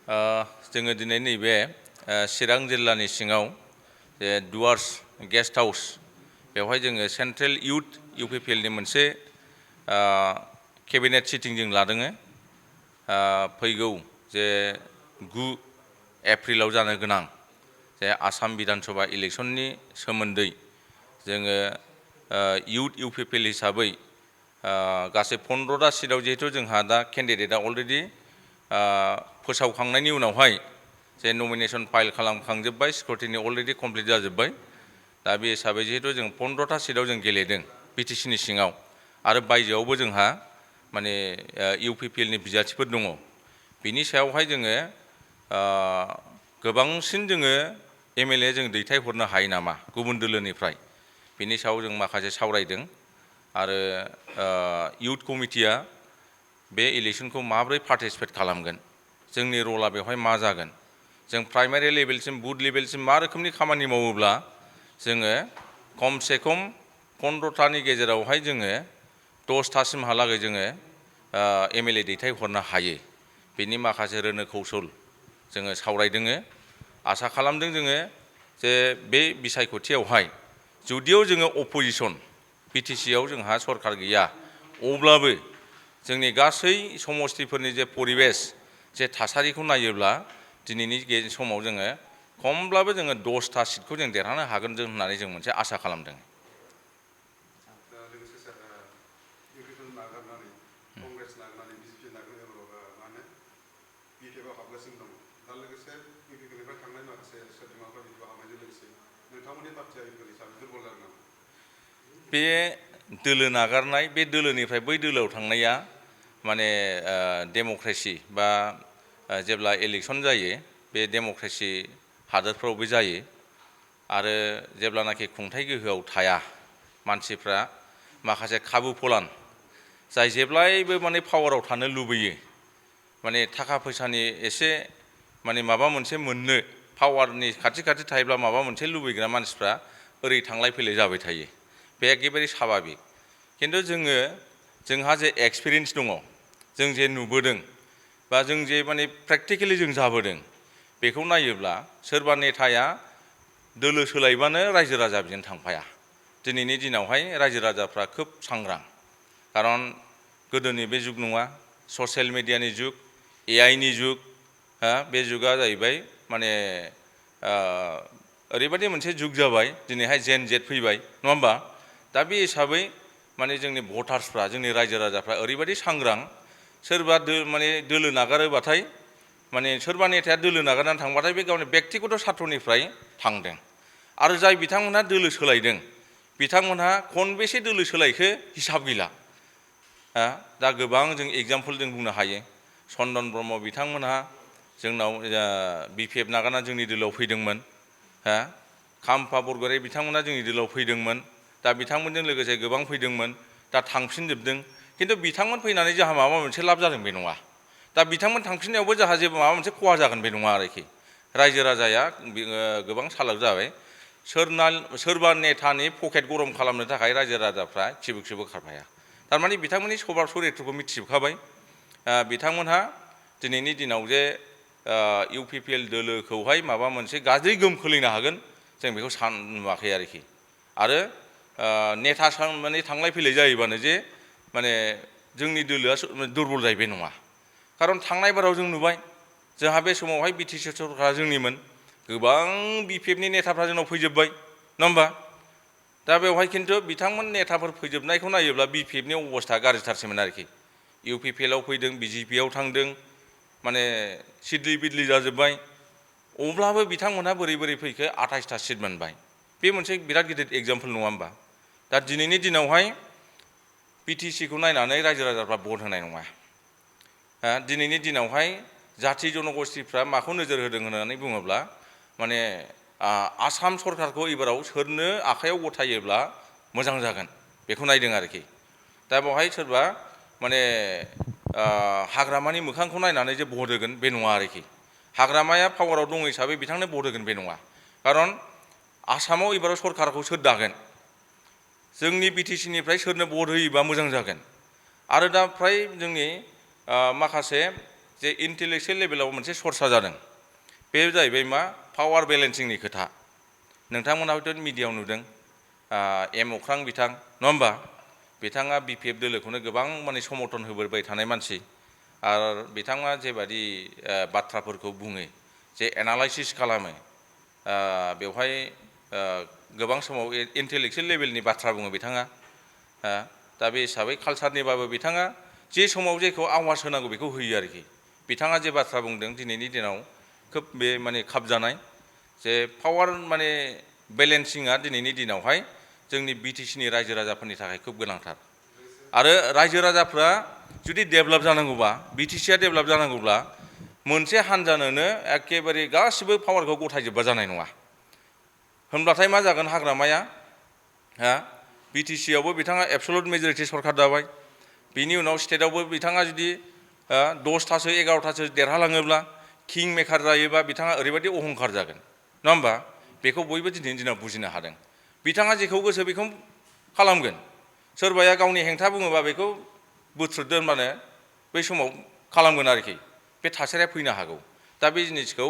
जोङो दिनै नैबे चिरां जिल्लानि सिङाव जे डुवार्स गेस्ट हाउस बेवहाय जोङो सेन्ट्रेल इउथ इउपिपिएलनि मोनसे केबिनेट सिटिं जों लादों। फैगौ जे 9 एप्रिलाव जानो गोनां जे आसाम बिधानसभा इलेक्सननि सोमोन्दै जोङो इउथ इउपिपिएल हिसाबै गासै 15टा सिटआव जिहेतु जोंहा दा केन्डिडेटआ अलरेडि फोसावखांनायनि उनावहाय जे नमिनेशन फाइल खालामखांजोब्बाय, स्क्रुटिनि अलरेडि कमप्लिट जाजोब्बाय। दा बे हिसाबै जिहेतु जों 15टा सिटआव जों गेलेदों बिटिसिनि सिङाव आरो बायजोआवबो जोंहा माने इउपिपिएलनि बिजाथिफोर दङ। बिनि सायावहाय जोङो गोबांसिन जोङो एमएलए जों दैथायहरनो हायो नामा गुबुन दोलोनिफ्राय, बिनि सायाव जों माखासे सावरायदों। आरो इउथ कमिटिया बे इलेक्शनखौ माबोरै पार्टिसिपेट खालामगोन, जोंनि रला बेवहाय मा जागोन, जों प्राइमारि लेभेलसिम बुथ लेभेलसिम मा रोखोमनि खामानि मावोब्ला जोङो खमसे खम 15टानि गेजेरावहाय जोङो 10टासिमहालागै जोङो एमएलए दैथायहरनो हायो, बेनि माखासे रोनो कौशल जोङो सावरायदों। आसा खालामदों जोङो जे बे बिसायख'थियावहाय जुदियाव जोङो अपोजिशन बिटिसिआव जोंहा सरकार गैया, अब्लाबो जोंनि गासै समस्तिफोरनि जे परिबेस जे थासारिखौ नायोब्ला दिनैनि समाव जोङो खमब्लाबो जोङो 10टा सिटखौ जों देरहानो हागोन जों होननानै जों मोनसे आसा खालामदों। बे दोलो नागारनाय, बे दोलोनिफ्राय बै दोलोआव थांनाया माने डेम'क्रेसि बा जेब्ला इलेक्शन जायो बे डेम'क्रेसि हादोरफ्रावबो जायो। आरो जेब्लानाखि खुंथाय गोहोआव थाया मानसिफ्रा माखासे खाबु फलान जाय जेब्लायबो माने पावाराव थानो लुबैयो, माने थाखा फैसानि एसे माने माबा मोनसे मोननो पावारनि खाथि खाथि थायोब्ला माबा मोनसे लुबैग्रा मानसिफ्रा ओरै थांलाय फैलाय जाबाय थायो। बे एखेबारे स्वाभाबिक। खिन्थु जोंहा जे एक्सपिरियेन्स दङ, जों जे नुबोदों बा जों जे माने प्रेक्टिकेलि जों जाबोदों, बेखौ नायोब्ला सोरबा नेताया दोलो सोलायबानो रायजो राजा बिजों थांफाया। दिनैनि दिनावहाय रायजो राजाफ्रा खोब सांग्रां, खारन गोदोनि बे जुग नङा, ससियेल मिडियानि जुग, एआइनि जुग। बे जुगा जाहैबाय माने ओरैबायदि मोनसे जुग जाबाय, दिनैहाय जेन जेट फैबाय, नङा होमबा? दा बे हिसाबै माने जोंनि भटार्सफ्रा, जोंनि रायजो राजाफ्रा ओरैबायदि सांग्रां, सोरबा माने दोलो नागारोबाथाय माने सोरबा नेताया दोलो नागारनानै थांबाथाय बे गावनि बेक्तिगत सार्थनिफ्राय थांदों। आरो जाय बिथांमोनहा दोलो सोलायदों बिथांमोनहा खनबेसे दोलो सोलायखो हिसाब गैला। दा गोबां जों एग्जाम्पल जों बुंनो हायो। चन्दन ब्रह्म बिथांमोनहा जोंनाव बिपिएफ नागारना जोंनि दोलोआव फैदोंमोन। खाम्फा बरगयारी बिथांमोना जोंनि दोलोआव फैदोंमोन। दा बिथांमोनजों लोगोसे गोबां फैदोंमोन, दा थांफिनजोबदों। खिन्थु बिथांमोन फैनानै जोंहा माबा मोनसे लाब जादों बे नङा। दा बिथांमोन थांफिननायावबो जोंहा जेबो माबा मोनसे खहा जागोन बे नङा आरोखि। रायजो राजाया गोबां सालाक जाबाय। सोरबा नेतानि पकेट गरम खालामनो थाखाय रायजो राजाफ्रा खिबु खारफाया। थारमाने बिथांमोननि सभाब चरित्रखौ मिथिजोबखाबाय। बिथांमोनहा दिनैनि दिनाव जे इउपिपिएल दोलोखौहाय माबा मोनसे गाज्रि गोहोम खोलैनो हागोन जों बेखौ नुवाखै आरोखि। आरो नेता माने थांलाय फैलाय जायोबानो जे माने जोंनि दोलोआ दुरबल जायो बे नङा। खारन थांनाय बाराव जों नुबाय, जोंहा बे समावहाय बिटिसि सरकारा जोंनिमोन, गोबां बिपिएफनि नेताफ्रा जोंनाव फैजोब्बाय, नङा होमबा? दा बेवहाय खिन्थु बिथांमोन नेताफोर फैजोबनायखौ नायोब्ला बिपिएफनि अबस्था गाज्रिथारसैमोन आरोखि। इउपिपिएलआव फैदों, बिजेपिआव थांदों, माने सिदलि बिदलि जाजोब्बाय। अब्लाबो बिथांमोनहा बोरै फैखो 28टा सिट मोनबाय। बे मोनसे बिराद गिदिर एग्जाम्पल नङा होमबा? दा दिनैनि दिनावहाय बिटिसिखौ नायनानै रायजो राजाफ्रा भट होनाय नङा। दिनैनि दिनावहाय जाथि जनगोष्ठीफ्रा माखौ नोजोर होदों होननानै बुङोब्ला माने आसाम सरकारखौ एबाराव सोरनो आखायाव गथायोब्ला मोजां जागोन बेखौ नायदों आरोखि। दा बेवहाय सोरबा माने हाग्रामानि मोखांखौ नायनानै जे भट होगोन बे नङा आरोखि। हाग्रामाया पावाराव दङ हिसाबै बिथांनो भट होगोन बे नङा। खारन आसामाव एबाराव सरकारखौ सोर दागोन, जोंनि बिटिसिनिफ्राय सोरनो भट होयोबा मोजां जागोन। आरो दा फ्राय जोंनि माखासे जे इन्टेलेक्सुयेल लेभेलाव मोनसे सर्सा जादों बे जाहैबाय मा पावार बेलेन्सिंनि खोथा नोंथांमोना हयथ' मिडियायाव नुदों एम अख्रां बिथां नङा होमबा बिथाङा BPF दोलोखौनो गोबां माने समर्थन होबोबाय थानाय मानसि आरो बिथाङा जेबादि बाथ्राफोरखौ बुङो जे एनालाइसिस खालामो बेवहाय गोबां समाव इन्टेलेक्सुयेल लेभेलनि बाथ्रा बुङो बिथाङा दा बे हिसाबै कालसारनिबाबो बिथाङा जे समाव जेखौ आवाज होनांगौ बेखौ होयो आरोखि बिथाङा जे बाथ्रा बुंदों दिनैनि दिनाव खोब बे माने खाबजानाय जे पावार माने बेलेन्सिंआ दिनैनि दिनावहाय जोंनि BTCनि रायजो राजाफोरनि थाखाय खोब गोनांथार आरो रायजो राजाफ्रा जुदि डेभेलप जानांगौबा BTCआ डेभेलप जानांगौब्ला मोनसे हानजानोनो एखेबारे गासिबो पावारखौ गथायजोबबा जानाय नङा होनब्लाथाय मा जागोन हाग्रामाया BTCआवबो बिथाङा एबसलुट मेजरिटि सरकार दाबाय बिनि उनाव स्टेटआवबो बिथाङा जुदि 10थासो 11थासो देरहालाङोब्ला किं मेकार जायोबा बिथाङा ओरैबायदि अहंखार जागोन नङा होमबा बेखौ बयबो दिनैनि दिनाव बुजिनो हादों बिथाङा जेखौ गोसो बेखौ खालामगोन सोरबाया गावनि हेंथा बुङोबा बेखौ बुथ्रुद दोनबानो बै समाव खालामगोन आरोखि बे थासारिया फैनो हागौ दा बे जिनिसखौ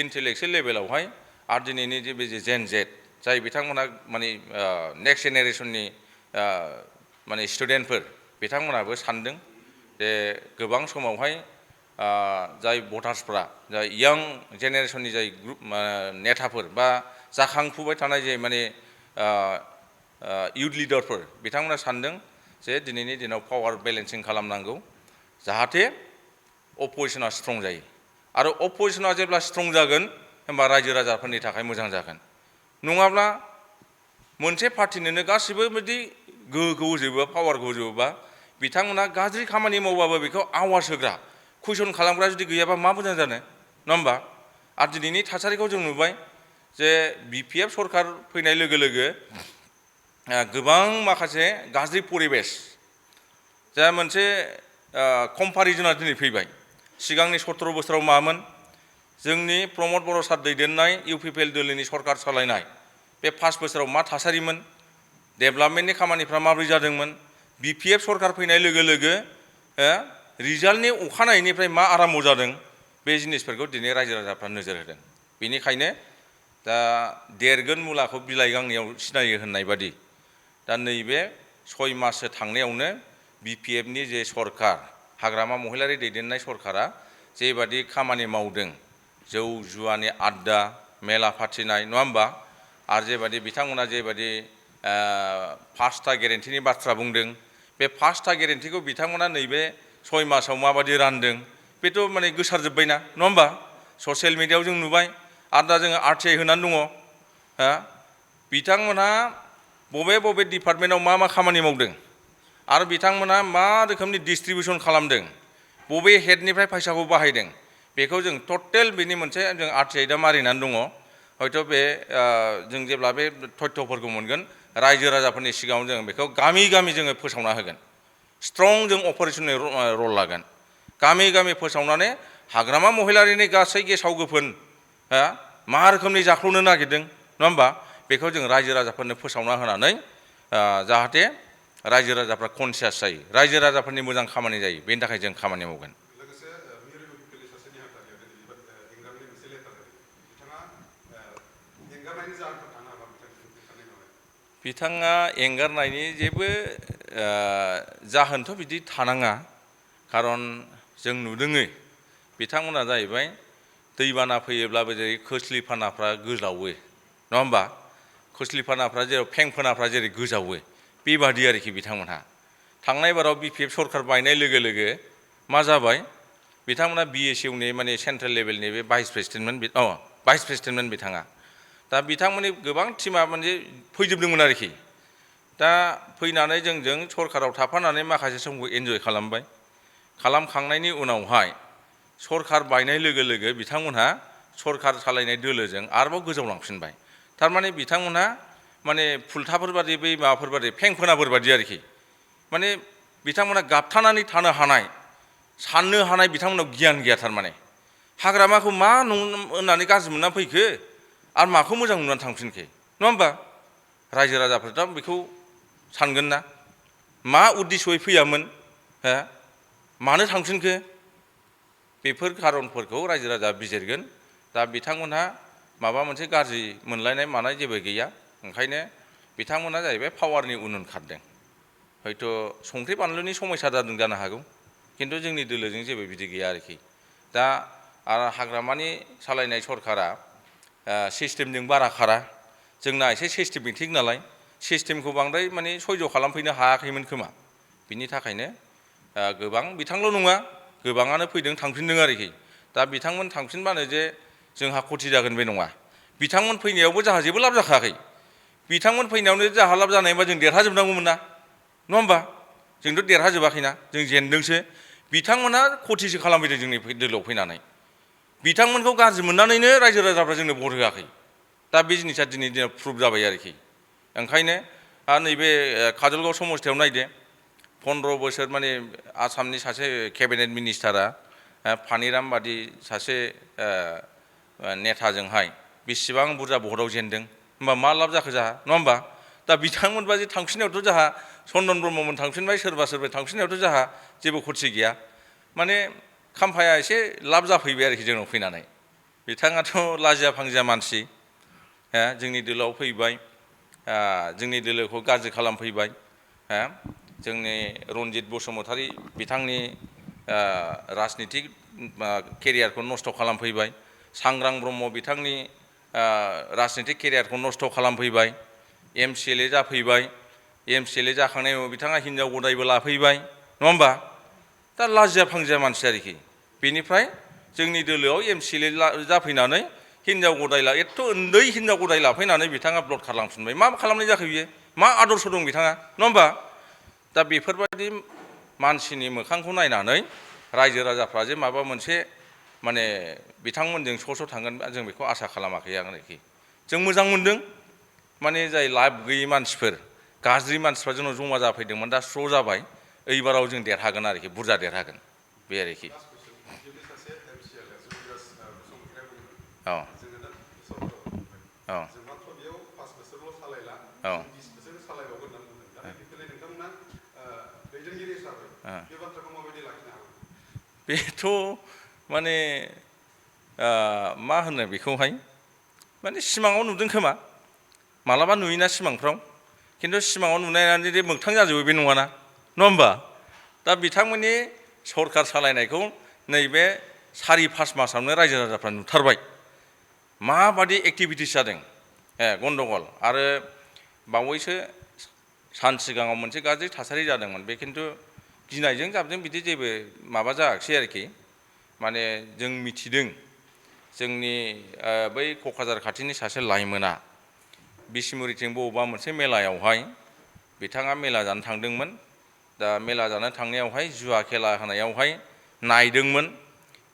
इन्टेलेक्सुयेल लेभेलावहाय आरो दिनैनि जे बे जेन जेड जाय बिथांमोना माने नेक्स्ट जेनेरेसननि माने स्टुडेन्टफोर बिथांमोनाबो सानदों जे गोबां समावहाय जाय भटार्सफ्रा जाय यां जेनेरेसननि जाय ग्रुप नेताफोर बा जाखांफुबाय थानाय जे माने इउथ लिडारफोर बिथांमोना सानदों जे दिनैनि दिनाव पावार बेलेन्सिं खालामनांगौ जाहाथे अपोजिशना स्ट्रं जायो आरो अपोजिशना जेब्ला स्ट्रं जागोन होमबा रायजो राजाफोरनि थाखाय मोजां जागोन नङाब्ला मोनसे पार्टिनोनो गासिबो बिदि गोहोखौ होजोबोबा पावारखौ होजोबोबा बिथांमोना गाज्रि खामानि मावबाबो बेखौ आवाज होग्रा कुइसन खालामग्रा जुदि गैयाबा मा मोजां जानो नङा होमबा आरो दिनैनि थासारिखौ जों नुबाय जे BPF सरकार फैनाय लोगो लोगो गोबां माखासे गाज्रि परिबेस जा मोनसे कम्पारिजना दिनै फैबाय सिगांनि 17 बोसोराव मामोन जोंनि प्रमद बर' सार दैदेननाय UPPL दोलोनि सरकार सालायनाय बे 5 बोसोराव मा थासारिमोन डेभेलपमेन्टनि खामानिफ्रा माबोरै जादोंमोन BPF सरकार फैनाय लोगो लोगो रिजाल्टनि अखानायैनिफ्राय मा आराम्भ जादों बे जिनिसफोरखौ दिनै रायजो राजाफ्रा नोजोर होदों बेनिखायनो दा देरगोन मुलाखौ बिलाइ गांनैयाव सिनायो होननाय बादि दा नैबे 6 माससो थांनायावनो BPFनि जे सरकार हाग्रामा महिलारि दैदेननाय सरकारा जेबादि खामानि मावदों जौ जुवानि आड्डा मेला फाथिनाय नङा होमबा आरो जेबादि बिथांमोना जेबादि 5टा गेरेन्टिनि बाथ्रा बुंदों बे 5टा गेरेन्टिखौ बिथांमोना नैबे 6 मासाव माबादि रानदों बेथ' माने गोसारजोब्बायना नङा होमबा ससियेल मिडियायाव जों नुबाय आरो दा जोङो RTI होनानै दङ बिथांमोनहा बबे डिपार्टमेन्टआव मा खामानि मावदों आरो बिथांमोना मा रोखोमनि डिस्ट्रिबिउसन खालामदों बबे हेडनिफ्राय फैसाखौ बाहायदों बेखौ जों टटेल बेनि मोनसे जों RTI दा मारिनानै दङ हयथ' बे जों जेब्ला बे तथ्यफोरखौ मोनगोन रायजो राजाफोरनि सिगाङाव जों बेखौ गामि गामि जोङो फोसावना होगोन स्ट्रं जों अपारेशननि रल लागोन गामि गामि फोसावनानै हाग्रामा महिलारिनि गासै गेसाव गोफोन मा रोखोमनि जाख्ल'नो नागिरदों नङा होमबा बेखौ जों रायजो राजाफोरनो फोसावना होनानै जाहाथे रायजो राजाफ्रा कनसियास जायो रायजो राजाफोरनि मोजां खामानि जायो बेनि थाखाय जों खामानि मावगोन बिथाङा एंगारनायनि जेबो जाहोनथ' बिदि थानाङा खारन जों नुदोङै बिथांमोना जाहैबाय दैबाना फैयोब्लाबो जेरै खोस्लिफानाफ्रा गोजावो नङा होमबा खोस्लिफानाफ्रा जेराव फेंफोनाफ्रा जेरै गोजावो बेबादि आरोखि बिथांमोनहा थांनाय बाराव BPF सरकार बायनाय लोगो लोगो मा जाबाय बिथांमोना BSUनि माने सेन्ट्रेल लेभेलनि बे भाइस प्रेसिडेन्टमोन बिथाङा दा बिथांमोननि गोबां टिमा माने फैजोबदोंमोन आरोखि दा फैनानै जोंजों सरकाराव थाफानानै माखासे समखौ एन्जय खालामबाय खालामखांनायनि उनावहाय सरकार बायनाय लोगो लोगो बिथांमोनहा सरकार सालायनाय दोलोजों आरोबाव गोजावलांफिनबाय थारमाने बिथांमोनहा माने फुलथाफोर बादि बै माबाफोर बादि फेंफोनाफोर बादि आरोखि माने बिथांमोना गाबथानानै थानो हानाय साननो हानाय बिथांमोनाव गियान गैया थारमाने हाग्रामाखौ मा होननानै गाज्रि मोननानै फैखो आरो माखौ मोजां मोननानै थांफिनखो नङा होमबा रायजो राजाफ्रा बेखौ सानगोन ना मा उद्देश्ययै फैयामोन मानो थांफिनखो बेफोर खारनफोरखौ रायजो राजा बिजिरगोन। दा बिथांमोनहा माबा मोनसे गाज्रि मोनलायनाय मानाय जेबो गैया, ओंखायनो बिथांमोना जाहैबाय पावारनि उन खारदों। हयथ' संख्रि बानलुनि समस्या जादों जानो हागौ, किन्तु जोंनि दोलोजों जेबो बिदि गैया आरोखि। दा आरो हाग्रामानि सालायनाय सरकारा सिस्टेमजों बारा खारा, जोंना एसे सिस्टेमेटिक नालाय सिस्टेमखौ बांद्राय माने सयज' खालामफैनो हायाखैमोन खोमा। बिनि थाखायनो गोबां बिथांल' नङा, गोबाङानो फैदों थांफिनदों आरोखि। दा बिथांमोन थांफिनबानो जे जोंहा खथि जागोन बे नङा। बिथांमोन फैनायावबो जोंहा जेबो लाब जाखायाखै। बिथांमोन फैनायावनो जोंहा लाब जानायबा जों देरहाजोबनांगौमोन ना, नङा होमबा? जोंथ' देरहाजोबाखैना, जों जेनदोंसो। बिथांमोना खथिसो खालामफैदों जोंनि दोलोआव फैनानै। बिथांमोनखौ गाज्रि मोननानैनो रायजो राजाफ्रा जोंनो भट होआखै। दा बे जिनिसा दिनै दिनाव प्रुभ जाबाय आरोखि। ओंखायनो आरो नैबे काजलगाव समस्थियाव नायदो, 15 बोसोर माने आसामनि सासे केबिनेट मिनिस्टारा फानिराम बादि सासे नेताजोंहाय बेसेबां बुरजा भटआव जेनदों, होमबा मा लाब जाखो जोंहा, नङा होमबा? दा बिथांमोनबा जे थांफिननायावथ' जोंहा चन्दन ब्रह्ममोन थांफिनबाय, सोरबा सोरबा थांफिननायावथ' जोंहा जेबो खथि गैया। माने खाम्फाया एसे लाब जाफैबाय आरोखि जोंनाव फैनानै। बिथाङाथ' लाजिया फांजिया मानसि, जोंनि दोलोआव फैबाय, जोंनि दोलोखौ गाज्रि खालामफैबाय। जोंनि रन्जित बसुमतारी बिथांनि राजनितिक केरियारखौ नस्थ' खालामफैबाय। सांग्रां ब्रह्म बिथांनि राजनितिक केरियारखौ नस्थ' खालामफैबाय। MCLA जाफैबाय, MCLA जाखांनायनि उनाव बिथाङा हिनजाव गदायबो लाफैबाय, नङा होमबा? दा लाजिया फांजिया मानसि आरोखि। बेनिफ्राय जोंनि दोलोआव MCLA जाफैनानै हिनजाव गदाय एथ' उन्दै हिनजाव गदाय लाफैनानै बिथाङा ब्लड खालामफिनबाय। मा खालामनाय जाखो बियो? मा आदर्श दं बिथाङा, नङा होमबा? दा बेफोरबायदि मानसिनि मोखांखौ नायनानै रायजो राजाफ्रा जे माबा मोनसे माने बिथांमोनजों ज' थांगोन जों बेखौ आसा खालामाखै आरोखि। जों मोजां मोनदों, माने जाय लाब गैयै मानसिफोर, गाज्रि मानसिफ्रा जोंनाव जमा जाफैदोंमोन, दा स्र' जाबाय। एइबाराव जों देरहागोन आरोखि, बुरजा देरहागोन बे आरोखि। औ औ औ बेथ' माने मा होनो बेखौहाय, माने सिमाङाव नुदों खोमा, मालाबा नुयोना सिमांफ्राव, खिन्थु सिमाङाव नुनायानो जे मोगथां जाजोबो बे नङाना, नङा होमबा? दा बिथांमोननि सरकार सालायनायखौ नैबे 4-5 मासावनो रायजो राजाफ्रा नुथारबाय माबादि एक्टिभिटिस जादों, गन्दगल। आरो बावैसो सान सिगाङाव मोनसे गाज्रि थासारि जादोंमोन, बे खिन्थु गिनायजों जाबजों बिदि जेबो माबा जायाखिसै आरोखि। माने जों मिथिदों, जोंनि बै क'क्राझार खाथिनि सासे लाइमोना बिसमुरिथिं बबेबा मोनसे मेलायावहाय बिथाङा मेला जानो थांदोंमोन। दा मेला जानो थांनायावहाय जुवा खेला होनायावहाय नायदोंमोन।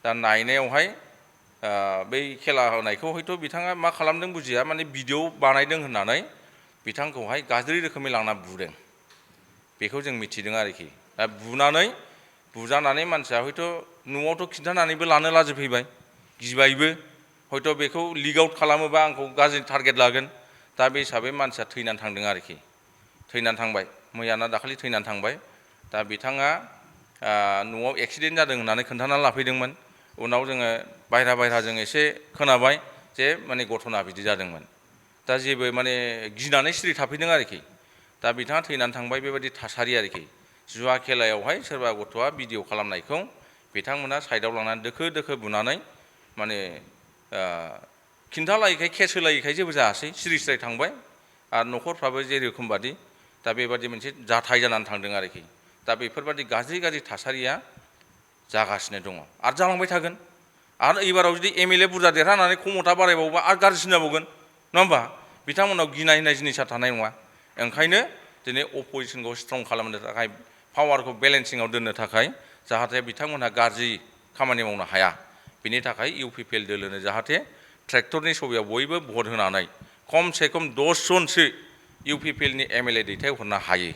दा नायनायावहाय बै खेला होनायखौ हयथ' बिथाङा मा खालामदों बुजिया, माने भिडिअ बानायदों होननानै बिथांखौहाय गाज्रि रोखोमै लांना बुदों, बेखौ जों मिथिदों आरोखि। दा बुजानानै मानसिया हयथ' न'आवथ' खिन्थानानैबो लानो लाजिफैबाय, गिबायबो, हयथ' बेखौ लिक आउट खालामोबा आंखौ गाज्रि टारगेट लागोन। दा बे हिसाबै मानसिया थैनानै थांदों आरोखि, थैनानै थांबाय, मैयाना दाखालि थैनानै थांबाय। दा बिथाङा न'आव एक्सिडेन्ट जादों होननानै खोन्थानानै लाफैदोंमोन। उनाव जोङो बायह्रा जों एसे खोनाबाय जे माने घटना बिदि जादोंमोन। दा जेबो माने गिनानै सिरि थाफैदों आरोखि। दा बिथाङा थैनानै थांबाय, बेबायदि थासारि आरोखि। जुवा खेलायावहाय सोरबा गथ'आ भिडिअ खालामनायखौ बिथांमोना साइडआव लांनानै दोखो दोखो बुनानै माने खिन्थालायैखाय, केस होलायैखाय जेबो जायासै, सिरि सिराय थांबाय। आरो न'खरफ्राबो जेरोखोम बादि दा बेबादि मोनसे जाथाय जानानै थांदों आरोखि। दा बेफोरबादि गाज्रि थासारिया जागासिनो दङ आरो जालांबाय थागोन। आरो एबाराव जुदि MLA बुरजा देरहानानै खमथा बारायबावोबा आरो गाज्रिसिन जाबावगोन, नङा होमबा? बिथांमोनाव गिनाय होननाय जिनिसा थानाय नङा। ओंखायनो दिनै अप'जिसनखौ स्ट्रं खालामनो थाखाय, पावारखौ बेलेन्सिङाव दोननो थाखाय, जाहाथे बिथांमोनहा गाज्रि खामानि मावनो हाया, बिनि थाखाय UPPL दोलोनो जाहाथे ट्रेक्टरनि सबियाव बयबो भट होनानै खमसे खम 10 जनसो UPPL नि MLA दैथायहरनो हायो,